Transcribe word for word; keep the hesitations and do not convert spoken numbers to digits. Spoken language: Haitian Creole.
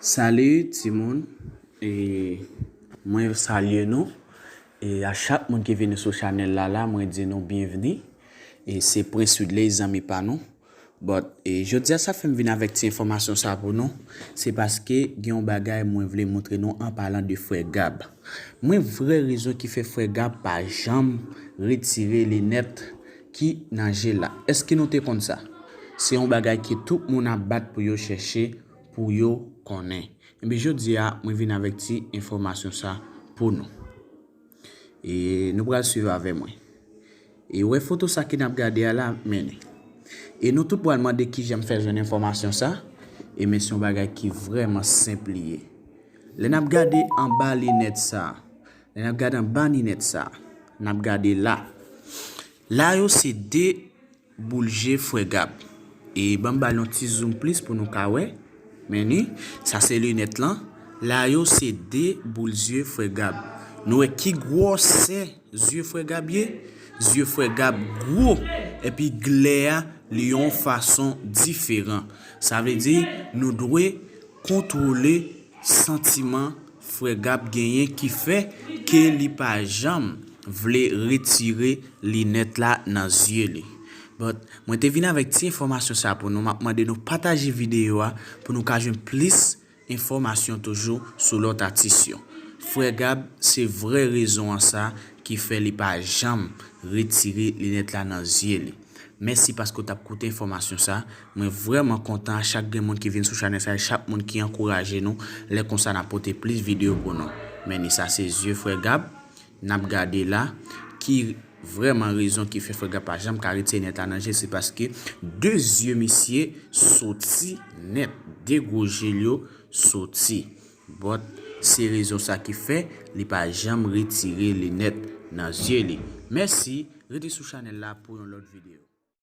Salut timoun, e mwen salye nou. E a chak moun ki vini sou chanèl la la, mwen di nou byenvni. E se Prince Widley, zanmi pa nou. But, e jodi a sa fè m vin avèk ti enfòmasyon sa pou nou, se paske gen yon bagay mwen vle montre nou an palan de frè Gab. Mwen vrè rezon ki fè frè Gab pa janm retire linèt ki nan je la. Èske nou te konn sa? Se yon bagay ke tout moun ap bat pou yo chèche, pou yo konnen. Ebyen, jodi a, mwen vin avèk ti enfòmasyon sa pou nou. E nou pral swiv avè mwen. E wè foto sa ke n ap gade a la, mennen. E nou tout pral mande kijan m fè jwenn enfòmasyon sa. E men se yon bagay ki vrèman senp li ye. Lè n ap gade anba linèt sa, lè n ap gade anba linèt sa, n ap gade la. La yo se de boul je frè Gab. E ban m ba l yon ti zoom plis pou nou ka wè. Men ni, sa se linèt lan. La yo se de boul zye frè Gab. Nou wè ki gwòsè zye frè Gab ye? Zye frè Gab gwo. Epi glè a, li yon fason diferan. Sa vle di, nou dwe kontwole santiman frè Gab genyen ki fè ke li pa janm vle retire linèt la nan zye li. But, mwen te vin avèk ti enfòmasyon sa pou nou. M ap mande nou pataje videyo a pou nou ka jwenn plis enfòmasyon toujou sou lòt atis yo. Frè Gab, se vrè rezon an sa ki fè li pa janm retire linèt la nan zye li. Mèsi paske w t ap koute enfòmasyon sa. Mwen vrèman kontan a chak gen moun ki vin sou chanèl sa, e chak moun ki ankouraje nou. Lè konsa, n ap pote plis videyo pou nou. Men ni sa se zye frè Gab. N ap gade la ki vrèman rezon ki fè frè Gab pa janm ka retire linèt la nan je, se paske de zye misye soti nèt, de gwo je l yo soti. But, se rezon sa ki fè li pa janm retire linèt nan zye li. Mèsi, rete sou chanèl la pou yon lòt videyo.